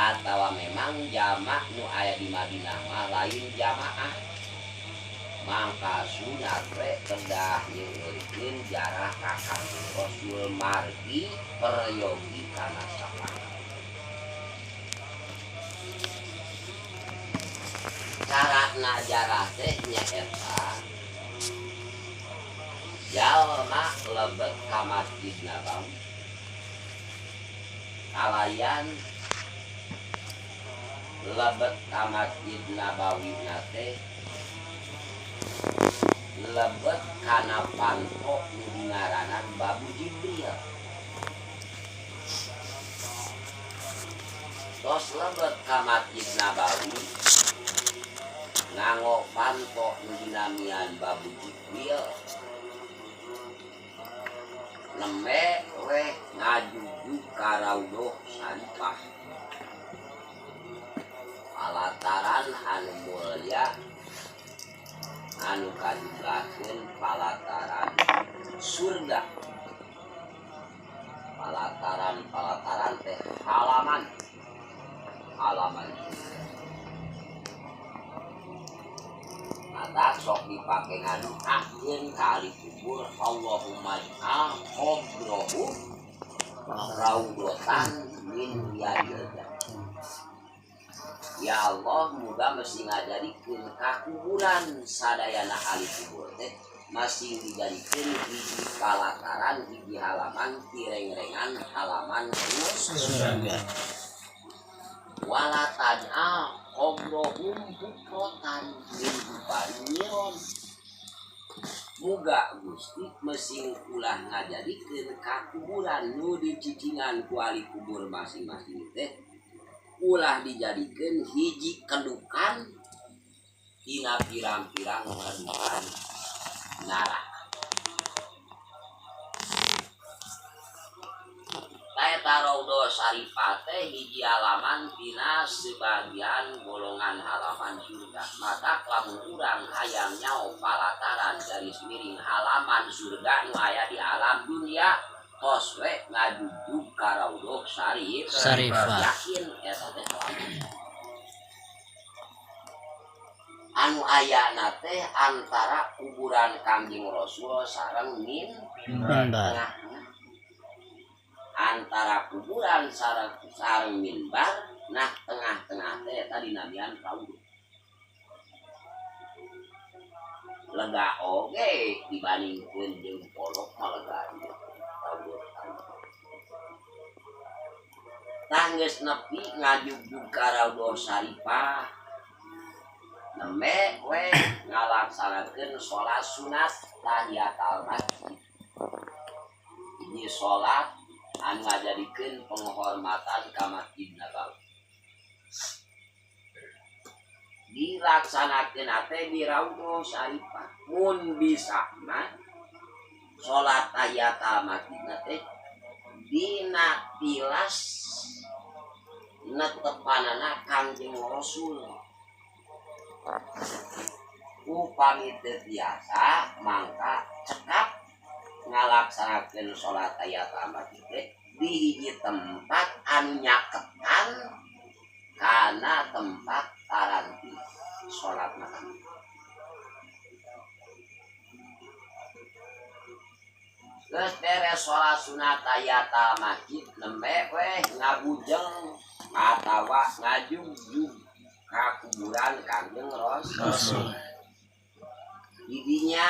Atawa memang jamak nu aya di Madinah mah lain jamaah. Mangka sunat we kedah nyeueurkeun jarah ka Kangjeng Rasul margi peryogi kana syafaat. Carana jarah teh nyaeta jalma lebet ka Masjid Nabawi kalayan lebet ka Masjid Nabawi teh lebet kana panto nu ngaranan Babu Jibril. Tos lebet ka Masjid Nabawi nganggo panto nu dinamian Babu Jibril nembe weh ngajugjug ka Raudhah Syarifah palataran anu mulya anu kadugakeun palataran surga. Palataran-palataran teh halaman halaman surga. Mata sok dipake ngaduakeun ka ahli kubur Allahumma ij'al qabrahu raudhatan min riyadil jannah. Ya Allah, muga mesti ngajadikeun ka kuburan sadayana ahli kubur teh masih dijadikeun hiji palataran hiji halaman tirengrengan halaman surga. Wala taj'al qabrahum hufratan min hufariron. Muga Gusti mesing ulah ngajadikeun ka kuburan nu dicicingan ku ahli kubur masing-masing teh ulah dijadikeun hiji kedukan tina pirang-pirang kedukan neraka. Eta Raudhah Syarifah teh hiji halaman tina sebagian golongan halaman surga. Maka lamun urang hayang nyaho palataran garis miring halaman surga nu aya di alam dunia tos we ngajugjug ka Raudhah Syarifah. Yakin eta teh anu ayana teh antara kuburan Kangjeng Rasul sareng mimbar. Antara kuburan sareng mimbar, nah tengah-tengah teh eta dinamian raudhah. Lega oge dibandingkeun jeung polok mah lega ieu raudhah. Tah geus nepi ngajugjug ka Raudhah Syarifah. Nembe we ngalaksanakeun salat sunat tahiyatul masjid. Hiji salat anu ngajadikeun penghormatan ka Masjid Nabawi. Dilaksanakeun teh di Raudhah Syarifah. Mun bisa mah salat tahiyatul masjid teh dina tilas netepanana Kangjeng Rasul. Upami teu biasa mangka cekap ngalaksanakeun salat tahiyatul masjid teh di hiji tempat anu nyaketan kana tempat taranti salat malam. Geus beres salat sunat tahiyatul masjid nembe we ngabujeng atawa ngajugjug ka kuburan Kangjeng Rasul. Didinya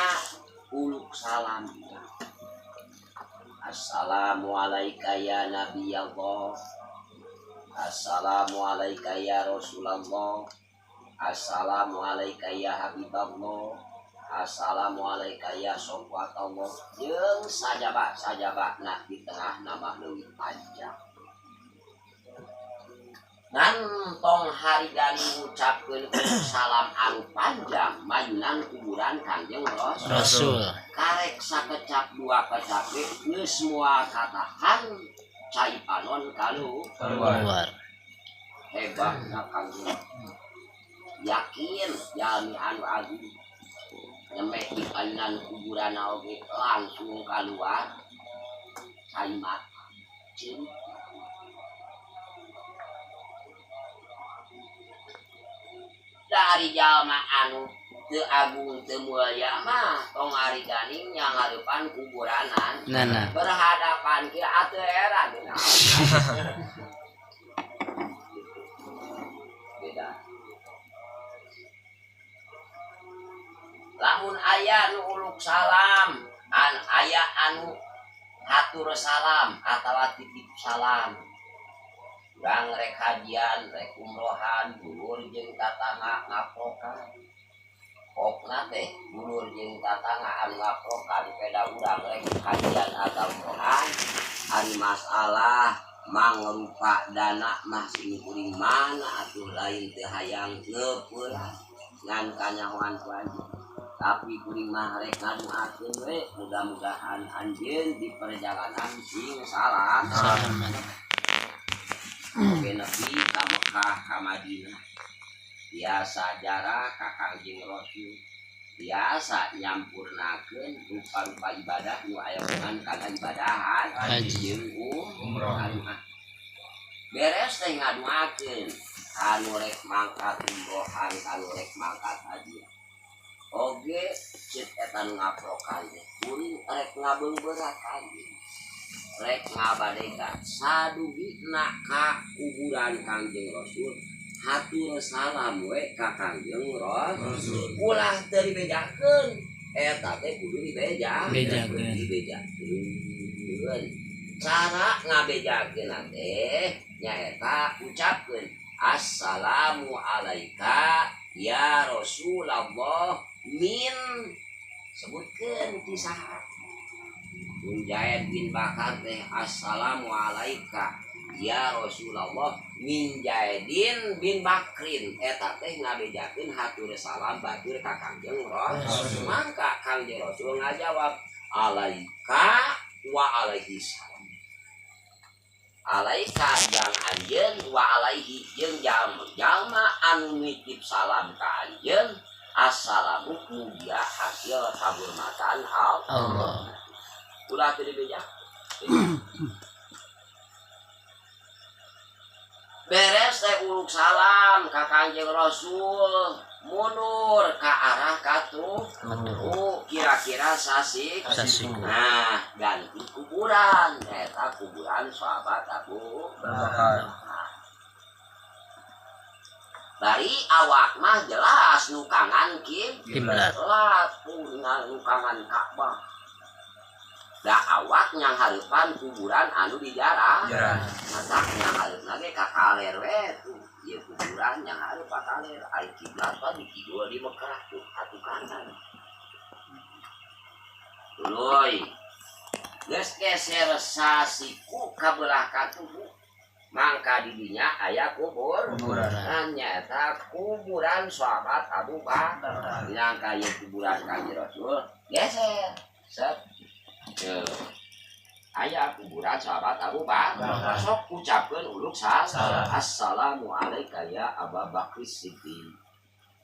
uluk salam. Assalamualaikum ya Nabi Allah. Assalamualaikum ya Rasulullah. Assalamualaikum ya Habiballah. Assalamualaikum ya Sofwatullah. Jeung sajaba-sajaba nah di tengah nama leuwih panjang. Ngan tong harigani ngucapkeun salam anu panjang mayunan kuburan Kangjeng Rasul. Karek sakecap dua kecap ge geus moal katahan cai panon kaluar. Hebatna Kangjeng. Yakin jalmi anu agung nyemeh di payunan kuburan oge langsung kaluar cai mata. Ceuk. Ari jalma anu teu agung teu mulia mah tong ari ganing yang hareupan kuburanan. Nah. Berhadapan kieu atuh era geuna. Beda. Lamun aya nu uluk salam, an aya anu hatur salam atawa titip salam. Urang rek hajian, rek umrohan, dulur jeung tatangga ngaprokan. Pokna teh dulur jeung tatangga anu ngaprokan peda urang rek hajian atau umrohan. Ari masalah mangrupa dana mah sing kuring mana atuh lain teu hayang ngeupeula ngan kanyahoan ku anjeun. Tapi kuring mah rek ngadoakeun we mudah-mudahan anjeun di perjalanan sing salam. Salaman. Oke nepi ka Mekah ka Madinah. Biasa jarah ka Kangjeng Rasul. Biasa nyampurnakeun rupa-rupa ibadah nu aya hubungan kana ibadah haji jeung umroh. Beres teh ngadoakeun anu rek mangkat umrohan, anu rek mangkat haji. Oge ceuk eta nu ngaprokan teh kuring rek ngabeungberat anjeun. Rek ngabadegan sadugina ka kuburan Kangjeng Rasul hatur salam we ka Kangjeng Rasul. Ulah teu dibejakeun eta teh kudu dibejakeun. Dibejakeun. Cara ngabejakeun teh nyaeta ucapkeun assalamu alaika ya Rasulullah min sebutkeun ti saha. Zaid bin Bakar teh assalamu alaika ya Rasulullah min Zaidin bin Bakrin eta teh ngabejakeun hatur salam batur ka Kangjeng Rasul. Mangka Kangjeng Rasul ngajawab alaika wa alaihi salam. Alaika jang anjeun wa alaihi jeung jalma anu nitip salam ka anjeun assalamu mugia hasil kahormatan Allah. Ulah teu dibeja. Beres teh uluk salam ka Kangjeng Rasul, mundur ka arah katuh. Kira-kira sasik. Nah, ganti kuburan eta kuburan sahabat Abu Bakar. Bari awak mah jelas nukangan kiblat. Nukangan Ka'bah. Da awak nyang hareupan kuburan anu dijarah. Matak nyang hareupna ge ka kaler we tuh. Ieu kuburan nyang hareup ka kaler. Ari kiblat mah di kidul di Mekah tuh katukangan. Tuluy. Geus geser sasiku ka belah katuhu. Mangka di dinya aya kubur. Kuburan nyaeta kuburan sahabat Abu Bakar. Nyangka ieu kuburan Kangjeng Rasul geser. Set. Aya kuburan sahabat Abu Bakar. Sok ucapkeun uluk salam. Assalamu alaika ya Abu Bakar Siddiq.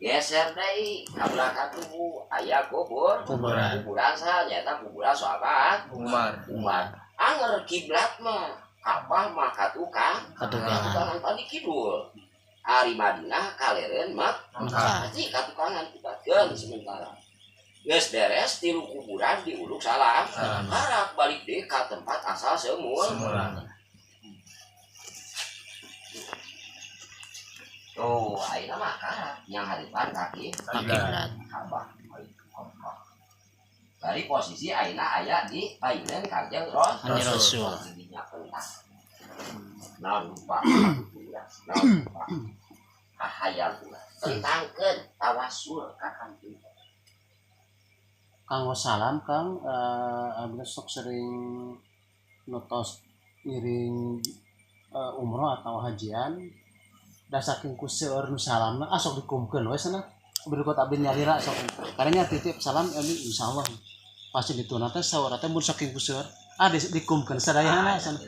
Geser deui ka belah katuhu aya kubur. Kuburan saha nyaeta kuburan sahabat Umar. Anger kiblat mah Ka'bah mah katukang. Katukangan tadi kidul. Ari Madinah kalereun mah pasti katukangan kiblatkeun sementara. Geus beres tilu kuburan diuluk salam. Harap balik deui ka tempat asal semula. Oh, ayeuna mah karak yang hareupan kaki kiblat. Ka'bah. Dari posisi ayeuna aya di payunan Kangjeng Rasul. Naon lupa. Naon lupa. Hayang ulah. Tentangkeun tawasul ka Kangjeng. Kanggo salam Kang, abdi sok sering notos ngiring umroh atau hajian da saking ku seueur nu salamna sok dikumkeun we cenah. Berikut abdi nyalira sok. Karena nya titip salam abdi insyaallah pasti dituna teh saur teh mun saking ku seueur dikumkeun sadayana cenah.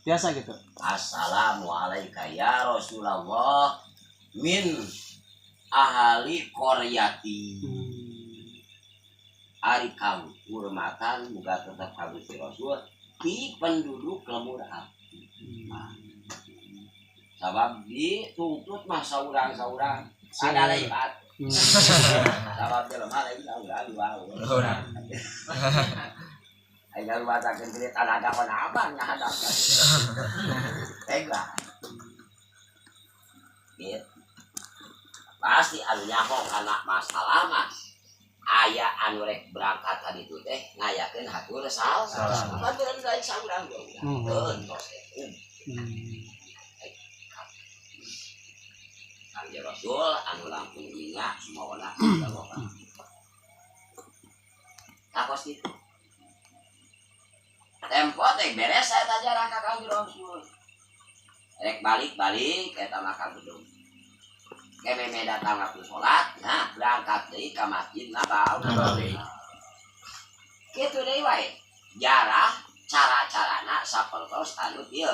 Biasa gitu. Assalamualaikum ya Rasulullah min ahli qaryati. Ari kang hormatan muga tetep ka Gusti Rasul ti penduduk lemur abdi. Sabab dituntut mah saurang-saurang ada lebat. Sabab jelema lain tahu galu. Aing ngaluasakeun gede tanaga kana abang ngahadap. Tega. Gitu. Pasti anu nyaho kana masalah mah aya anu rek berangkat tadi itu teh ngayakeun hatur sal. Salam. Hatur lain saurang ge. Heuh, tos. Kanjeng Rasul anu langkung ingat sumawana takos gitu. Tempo teh beres saya jarang ka Kanjeng Rasul. Rek balik-balik eta mah ka gedung. Kememe datang waktu sholat, nah berangkat deui ka Masjid Nabawi. Nabawi. Kitu deui wae. Jarah cara-carana sapertos anu ieu.